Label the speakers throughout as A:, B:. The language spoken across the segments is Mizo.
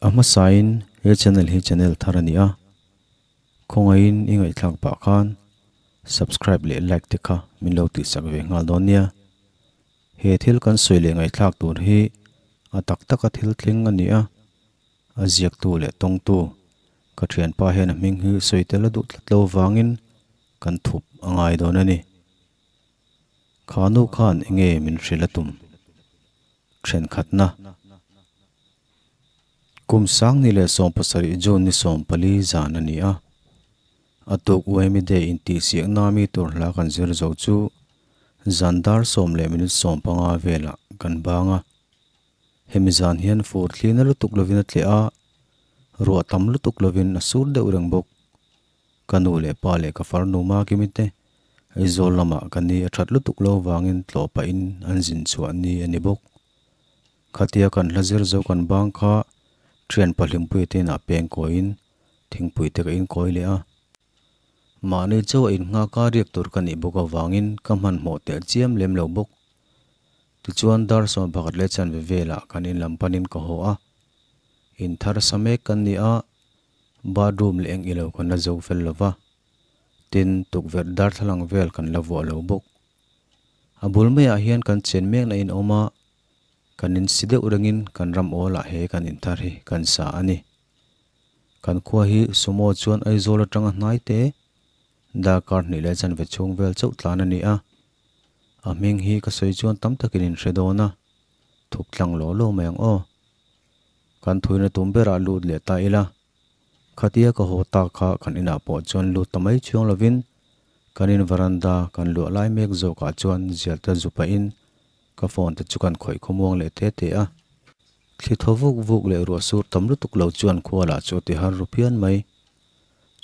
A: A hmasain he channel hi channel thar a ni a, khawngaihin i ngaihthlak pah khan subscribe leh like te kha min lo tihsak ve nghal dawn nia. He thil kan sawi leh ngaihthlak tur hi a tak taka thil thleng a ni a, a ziaktu leh tawngtu ka thianpa hian a hming hi sawi tel a duh tlat lo vangin kan thup a ngai dawn a ni. Kha nu khan enge min hrilh a tum? Thenkhatna. Kum sangni leh 17 June ni 14 zan a ni a. A tuk Uaimi Day intihsiakna mi tur hla kan zir zo chu zan dar sawm leh minute 15 velah kan bang a. Hemi zan hian fur thlina lutuk lovin a tleh a, ruah tam lutuk lovin a sur deuh reng bawk. Ka nu leh pa leh ka farnu Makimi te Aizawl lamah ka ni a that lutuk lo vangin tlawh pahin an zin chhuah ni a ni bawk. Khatia kan hla zir zo kan bang kha thian pahlimpui te inah peng kawiin thingpui te ka inkawi leh a. Mahni chauh a innghak a riak tur ka nih bawk avangin ka hmanhmawh teh chiam lem lo bawk. Tichuan dar 11 leh chanve velah kan in lam panin ka haw a. In thar sa mek kan ni a, bathroom leh eng ilo kan la zo fel lo va. Tin, tukverh darthlalang vel kan la vuah lo bawk. A bul maiah hian kan chen mekna in awm a, kan in si deuh rengin kan ram awlah he kan in thar hi kan sa a ni. Kan khua hi sumo chuan Aizawl atanga hnai te, darkar hnih leh chanve chhung vel chauh tlan a ni a. A hming hi ka sawi chuan tam takin in hre dawn a, thup tlang law law mai ang aw. Kan thuina tum berah lut leh ta ila. Khatia ka haw tak kha kan inah pawh chuan lut ta mai chuang lovin kan in veranda kan luah lai mek zawkah chuan zial te zu pahin ka phone te chu kan khawih khawmuang leh te te a. Thli thaw vuk vuk leh ruah sur tam lutuk lo chuan khua lah chu a ti har ru phian mai.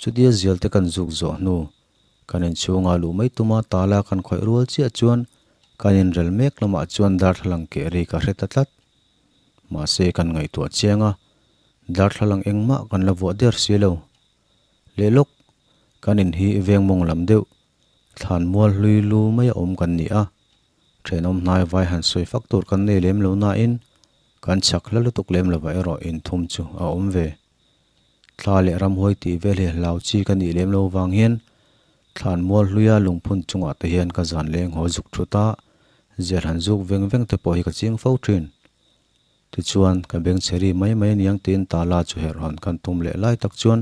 A: Chutia zial te kan zuk zawh hnu kan inchhunga luh mai tuma tala kan khawih rual chiah chuan kan inrel mek lamah chuan darthlalang keh ri ka hre ta tlat. Mahse kan ngaihtuah chiang a, darthlalang engmah kan la vuah der si lo. Leh lawk, kan in hi veng mawng lam deuh, thlan mual hlui lu mai a awm kan ni a. Thenawm hnai vai han sawi fak tur kan nei lem lo nain kan chak hla lutuk lem lova erawh inthum chu a awm ve. Thla leh ramhuai tih vel hi hlau chi ka nih lem lo vang hian thlan mual hluia lungphun chungah te hian ka zan leng haw zuk thut a, zial han zuk veng veng te pawh hi ka ching fo thin. Tichuan, ka beng chhe ri mai mai aniang tiin tala chu herh hawn kan tum leh lai tak chuan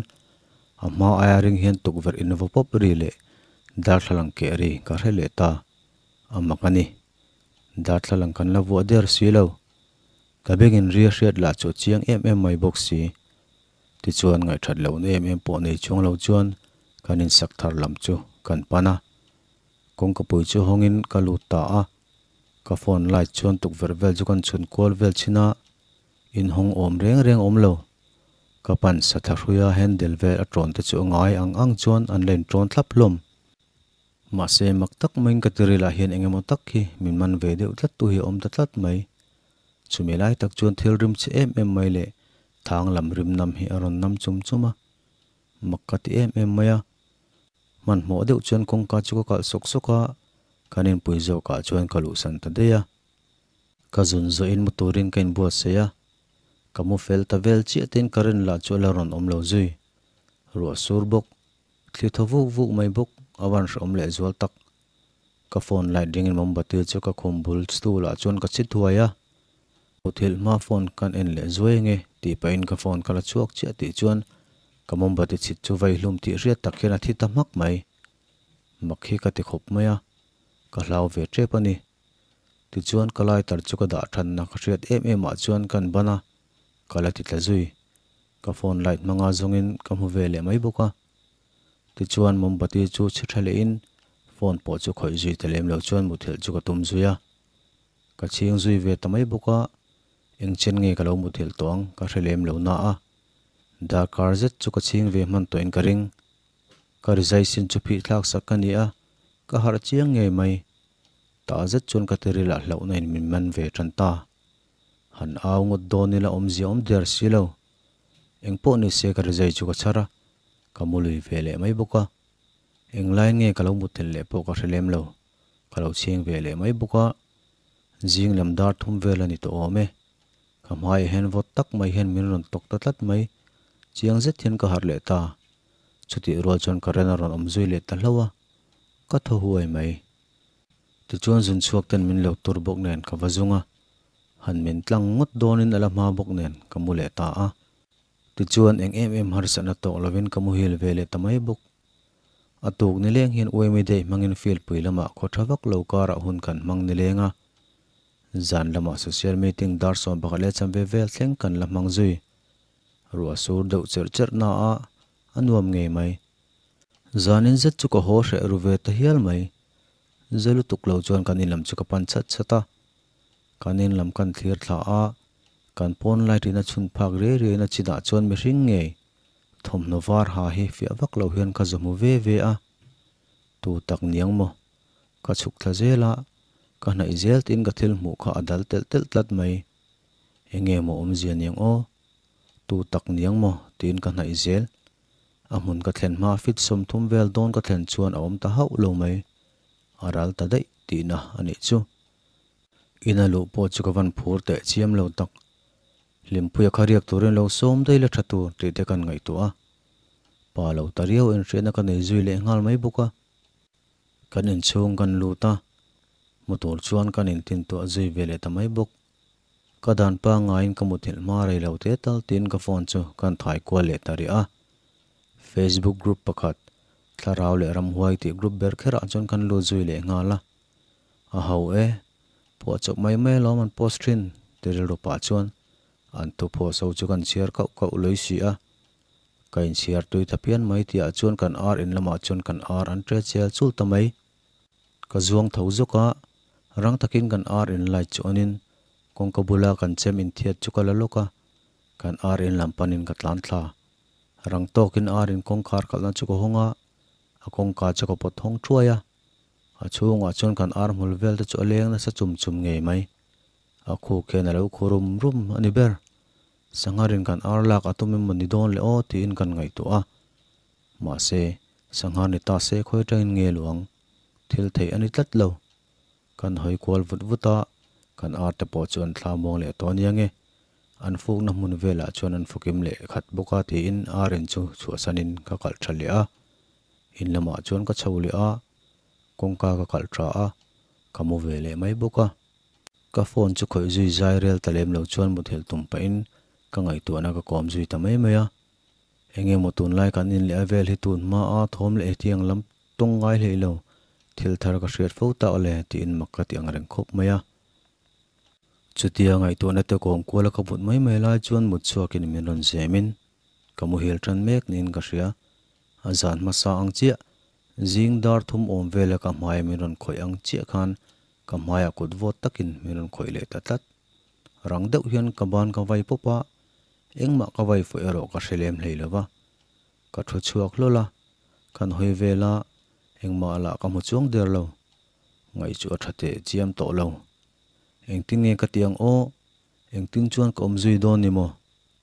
A: a hma aia ring hian tukverh in va pawp ri leh darthlalang keh ri ka hre leh ta. A mak a ni. Darthlalang kan la vuah der si lo. Ka bengin ria hriat lah chu a chiang em em mai bawk si. Tichuan ngaihthat lohna em em pawh nei chuang lo chuan kan insak thar lam chu kan pan a. Kawngka pui chu hawngin ka lut ta a. Ka phone light chuan tukverh vel chu kan chhun kual vel chhin a, inhawng awm reng reng awm lo. Ka pan satha hruia handle vel a tawn te chu a ngai ang ang chuan an la intawn thlap hlawm. Mahse mak tak maiin ka tirilah hian eng emaw tak hi min man ve deuh tlat tu hi a awm ta tlat mai. Chumi lai tak chuan thil rim chhe em em mai leh thang lam rim nam hi a rawn nam chum chum a, mak ka ti em em mai a. Hmanhmawh deuh chuan kawngka chu ka kalh sawk sawk a, kan inpui zawkah chuan ka luhsan ta daih a. Ka zun zawhin mu turin ka inbuatsaih a, ka mu fel ta vel chiah tiin ka rin lah chu a la rawn awm lo zui. Ruah sur bawk, thli thaw vuk vuk mai bawk a van hrehawm leh zual tak. Ka phone light ringin mombati chu ka khum bul stool ah chuan ka chhi thuai a, Muthilh hma phone kan en leh zuai ange tih pahin ka phone ka la chhuak chiah tih chuan ka mombati chhit chu vai hlum tih hriat tak hian a thi ta hmak mai. Mak hi ka ti khawp mai a, ka hlau ve tep a ni. Tichuan ka lighter chu ka dah thanna ka hriat em em ah chuan kan ban a, ka la ti tla zui. Ka phone light hmanga zawngin ka hmu ve leh mai bawk a. Tichuan mombati chu chhi tha lehin phone pawh chu khawih zui ta lem lo chuan muthilh chu ka tum zui a. Ka chhing zui ve ta mai bawk a, eng chen nge ka lo muthilh tawh ang ka hre lem lo na a, darkar zet chu ka chhing ve hman tawhin ka ring. Ka rizai sin chu phih thlak sak ka ni a, ka harh chiang ngei mai. Tah zet chuan ka tiril ah hlauhna in min man ve tan ta. Han au ngawt dawn ila awmzia awm der si lo. Eng pawh ni se ka rizai chu ka chhar a, ka mu lui ve leh mai bawk a. Englai nge ka lo muthilh leh pawh ka hre lem lo. Ka lo chhing ve leh mai bawk a, zing lam dar thum vel a ni tawh awm e. Ka hmaiah hian vawt tak mai hian min rawn tawk ta tlat mai. Chiang zet hian ka harh leh ta. Chutih rual chuan current a rawn awm zui leh ta hlauh a, ka thaw huai mai. Tichuan zun chhuak ten min lo tur bawk nen ka va zung a, han min tlang ngawt dawnin a la hma bawk nen ka mu leh ta a. Tichuan eng em em harsatna tawk lovin ka muhil ve leh ta mai bawk. A tuk nileng hian Uaimi Day hmangin field pui lamah khaw tha vak lo karah hun kan hmang nileng a. Zan lamah social meeting dar 11 leh chanve vel thleng kan la hmang zui. Ruah sur deuh cherh cherh na a, a nuam ngei mai. Zanin zet chu ka haw hreh ru ve ta hial mai. Ze lutuk lo chuan kan inlam chu ka pan chat chat a. Kan inlam kan thlir thla a, kan pawn light in a chhun phak riai riai in a chinah chuan mihring ngei thawmhnaw var ha hi fiah vak lo hian ka zawhmu ve ve a. Tu tak niang maw? Ka chhuk thla zel a, ka hnaih zel tiin ka thil hmuh kha a dal telh telh tlat mai. Enge maw awmzia niang aw? Tu tak niang maw? tiin ka hnaih zel. A hmun ka thlen hma fit 30 vel dawn ka thlen chuan a awm ta hauh lo mai. A ral ta daih tihna a nih chu. Ina luh pawh chu ka van phur teh chiam lo tak. Hlimpuia kha riak turin lo sawm daih la tha tur tih te kan ngaihtuah a. Pa lo ta riau inhriatna ka nei zui leh nghal mai bawk a. Kan inchhung kan lut a, hmu tur chuan kan intintuah zui ve leh ta mai bawk. Ka dan pangaiin ka muthilh hma rei lo te tal tiin ka phone chu kan thai kual leh ta rih a. Facebook group pakhat, Thlarau leh Ramhuai tih group ber kherah chuan kan lut zui leh nghal a. A ho e, phuahchawp mai mai alawm an post thin ti rilru pah chuan an thu phuahso chu kan chhiar kauh kauh lui si a. Ka inchhiar tui ta pian mai tihah chuan kan ar in lamah chuan kan ar an tre chel chul ta mai. Ka zuang tho zawk a, rang takin kan ar in light chu awnin kawngka bula kan chem inthiat chu ka la lawk a, kan ar in lam panin ka tlan thla. Rang tawkin ar in kawngkhar kalhna chu ka hawng a, a kawngka chu ka pawt hawng thuai a. A chhungah chuan kan ar hmul vel te chu a leng nasa chum chum ngei mai. A khuk hian a lo khu rum rum a ni ber. Sangharin kan ar lak a tum emaw ni dawn le aw tiin kan ngaihtuah a. Mahse, sangha ni ta se khawi atangin nge luang? Thil theih a ni tlat lo. Kan hawi kual vut vut a, kan ar te pawh chu an thla muang leh tawh ania nge. An fukna hmun velah chuan an fukim leh khat bawk a tiin ar in chu chhuahsanin ka kalh tha leh a. In lamah chuan ka chho leh a, kawngka ka kalh tha a, ka mu ve leh mai bawk a. Ka phone chu khawih zui zai rel ta lem lo chuan muthilh tum pahin ka ngaihtuahna ka kawm zui ta mai mai a. Enge maw tunlai kan in leh a vel hi tun hma a thawm leh hetiang lam tawng ngai hlei lo, thil thar ka hriat fo tak le tiin mak ka ti ang reng khawp mai a. Chutia ngaihtuahna te kawm kuala ka but mai mai lai chuan mut chhuakin min rawn zemin ka muhil tan mek niin ka hria. A zan hmasa ang chiah, zing dar thum awm vela ka hmaia min rawn khawih ang chiah khan ka hmaiah kut vawt takin min rawn khawih leh ta tlat. Rang deuh hian ka ban ka vai pawp a, engmah ka vai fuh erawh ka hre lem hlei lo va. Ka thu chhuak hlawl a, kan hawi vel a, engmah lah ka hmu chuang der lo. Ngaih chu a tha teh chiam tawh lo. Engtin nge ka ti ang aw? Engtin chuan ka awm zui dawn ni maw?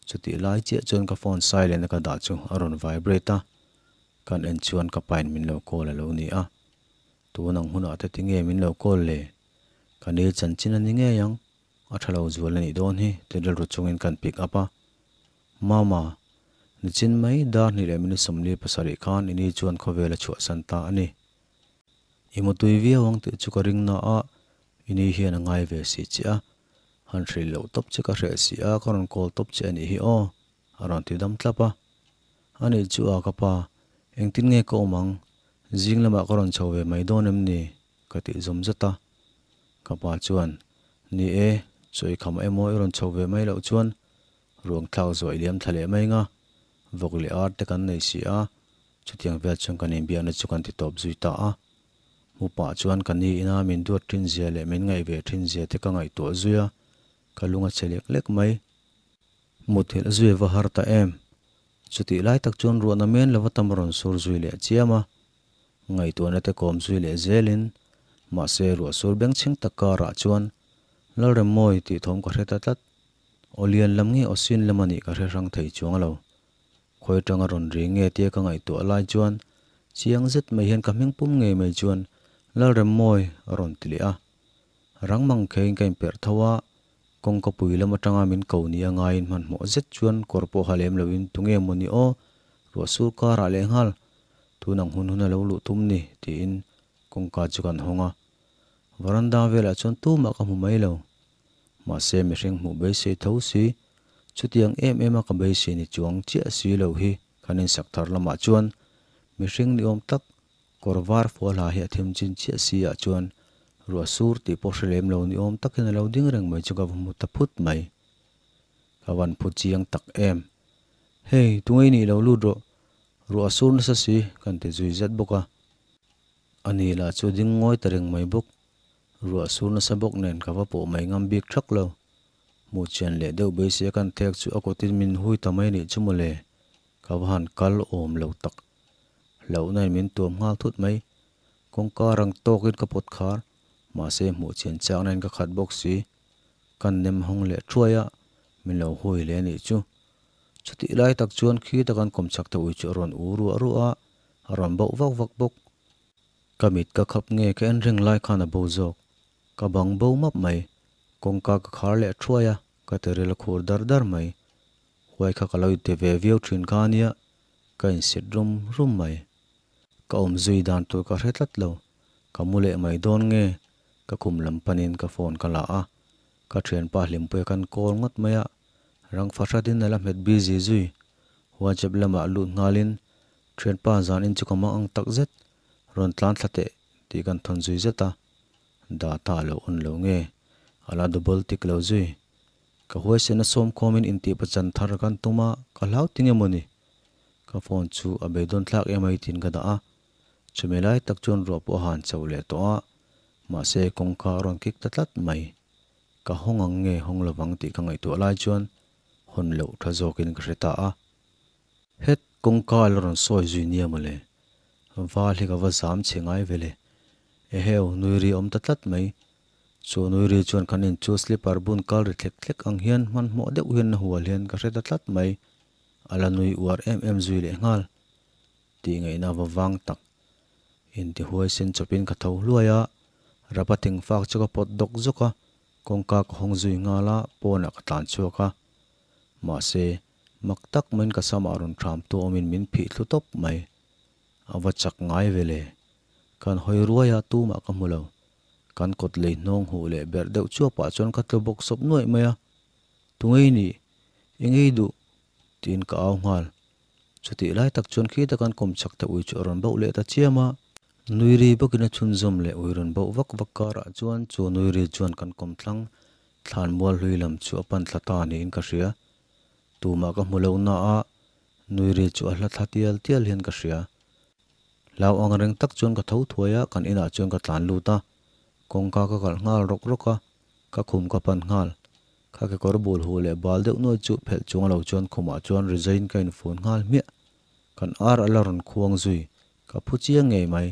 A: Chutih lai chiah chuan ka phone silent a ka dah chu a rawn vibrate a, kan en chuan ka pain min lo call a lo ni a. Tun ang hunah te tinge min lo call le? Ka ni chanchin a ni ngei ang, a tha lo zual a nih dawn hi ti rilru chungin kan pick up a. Mama, nichin mai dar hnih leh minute 47 khan i ni chuan khawvel a chhuahsan ta a ni. I mutui viau ang tih chu ka ring na a, i ni hian a ngai ve si che a. Han hrilh loh tawp che ka hreh si a, ka rawn call tawp che a nih hi aw, a rawn ti dam tlap a. A nih chu a ka pa, engtin nge ka awm ang? Zing lamah ka rawn chho ve mai dawn em ni? Ka tih zawm zat a. Ka pa chuan, Ni e, chawi kham emaw i rawn chho ve mai loh chuan ruang thlak zuah i liam thla leh mai nga, vawk leh ar te kan nei si a, chutiang vel chuan kan inbiakna chu kan ti tawp zui ta a. Mu pah chuan ka ni ina min duat thin zia leh min ngaih ve thin zia te ka ngaihtuah zui a, ka lung a che lek lek mai. Muthilh zui va har ta em? Chutih lai tak chuan ruahna men lova tam rawn sur zui leh chiam a, ngaihtuahna te kawm zui leh zelin, mahse ruah sur bengchheng tak karah chuan Lalremmawi tih thawm ka hre ta tlat. Aw lian lam nge aw sin lam a nih ka hre hrang thei chuang lo. Khawi atanga rawn ri nge tia ka ngaihtuah lai chuan chiang zet mai hian ka hming pum ngei mai chuan Lalremmawi a rawn ti leh a. Rang mang kheiin ka inperh tho a. Kawngka pui lam atanga min ko ni a ngaiin hmanhmawh zet chuan kawr pawh ha lem loin tunge maw ni aw, ruah sur karah leh nghal tun ang hun hun a lo luh tum ni tiin kawngka chu kan hawng a. Varanda velah chuan tumah ka hmu mai lo. Mahse mihring hmuh beisei tho si, chutiang em em a ka beisei ni chuang chiah si lo hi kan insak thar lamah chuan mihring ni awm tak Kawr var fual ha hi a thim chin chiah si ah chuan ruah sur tih pawh hre lem lo ni awm takin a lo ding reng mai chu ka va hmu ta phut mai. Ka van phu chiang tak em. Hei, tungei nih lo lut rawh, ruah a sur nasa si kan ti zui zet bawk a. A ni lah chu ding ngawi ta reng mai bawk. Ruah sur nasa bawk nen ka va pawh mai ngam bik thak lo. Hmuh chian leh deuh beisei a kan thek chu a kawtin min hui ta mai nih chu mawle. Ka va han kal awm lo tak. Hlauhna in min tuam nghal thut mai. Kawngka rang tawkin ka pawt khar, mahse hmuh chian chakna in ka khat bawk si. Ka nem hawng leh thuai a, min lo hui leh anih chu. Chutih lai tak chuan khita kan kawm chak te ui chu a rawn u ruah ruah a, a rawn bauh vak vak bawk. Ka mit ka khap nge ka en reng lai khan a bo zawk. Ka bang bo map mai. Kawngka ka khar leh thuai a, ka tiril a khur dar dar mai. Huai kha ka lo inti ve viau thin kha ania, ka insit rum rum mai. Ka awm zui dan tur ka hre tlat lo, ka mu leh mai dawn nge? Ka khum lam panin ka phone ka la a, ka thianpa Hlimpuia kan call ngawt mai a, rang fahratin a la hmet busy zui. WhatsApp lamah lut nghalin, Thianpa zan in chu ka mang ang tak zet, rawn tlan thla teh tih kan thawn zui zet a, data a lo on lo nge? A la double tick lo zui. Ka huaisen a sawmkhawmin intih pachan thar kan tum a, ka hlau ting emaw ni? Ka phone chu a beidawn thlak em ai tiin ka dah a, chumi lai tak chuan ruah pawh a han chho leh tawh a, mahse kawngka a rawn kik ta tlat mai. Ka hawng ang nge hawng lovang tih ka ngaihtuah lai chuan hawn loh tha zawkin ka hre ta a. Het kawngka a la rawn sawi zui nia mawle, val hi ka va zam chhe ngai vele. Eheu, nui ri awm ta tlat mai. Chu nui ri chuan kan in chu slipper bun kal ri thlek thlek ang hian hmanhmawh deuh hian a hual hian ka hre ta tlat mai. A la nui uar em em zui leh nghal. Tih ngaihna va vang tak. Inti huaisen chawpin ka tho hluai a, rapa thingfak chu ka pawt dawk zawk a, kawngka ka hawng zui nghal a, pawnah ka tlan chhuak a. Mahse, mak tak maiin ka samah rawn thram tu awmin min phih thlu tawp mai. A va chak ngai ve le. Kan hawi ruai a, tumah ka hmu lo. Kan kawt lei hnawng huh leh berh deuh chuapah chuan ka tlu bawk sawp nuaih mai a. Tungei nih? I ngei duh? tiin ka au nghal. Chutih lai tak chuan khita kan kawm chak ta ui chu a rawn bauh leh ta chiam a. Nui ri bawkin a chhunzawm leh ui rawn bauh vak vak karah chuan chu nui ri chuan kan kawm thlang thlan mual hlui lam chu a pan thla ta niin ka hria. Tumah ka hmu lo na a, nui ri chu a hla thla tial tial hian ka hria. Hlau ang reng tak chuan ka tho thuai a, kan inah chuan ka tlan lut a, kawngka ka kalh nghal rawk rawk a, ka khum ka pan nghal. Ka kekawr bul huh leh bal deuh nuai chu phelh chung lo chuan khumah chuan rizaiin ka infun nghal hmiah. Kan ar a la rawn khuang zui, ka phu chiang ngei mai.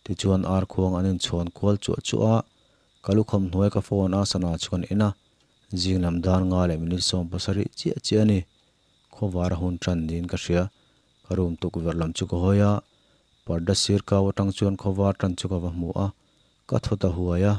A: Tichuan ar khuang an inchhawn kual chuah chuah a, ka lukham hnuai ka phone a sana chu kan en a, zing lam dan nga leh minute 70 chiah chiah a ni. Khawvar a hun tan niin ka hria. Ka room tukverh lam chu ka hawi a, parda sir kau atang chuan khawvar tan chu ka va hmu a, ka thaw ta huai a.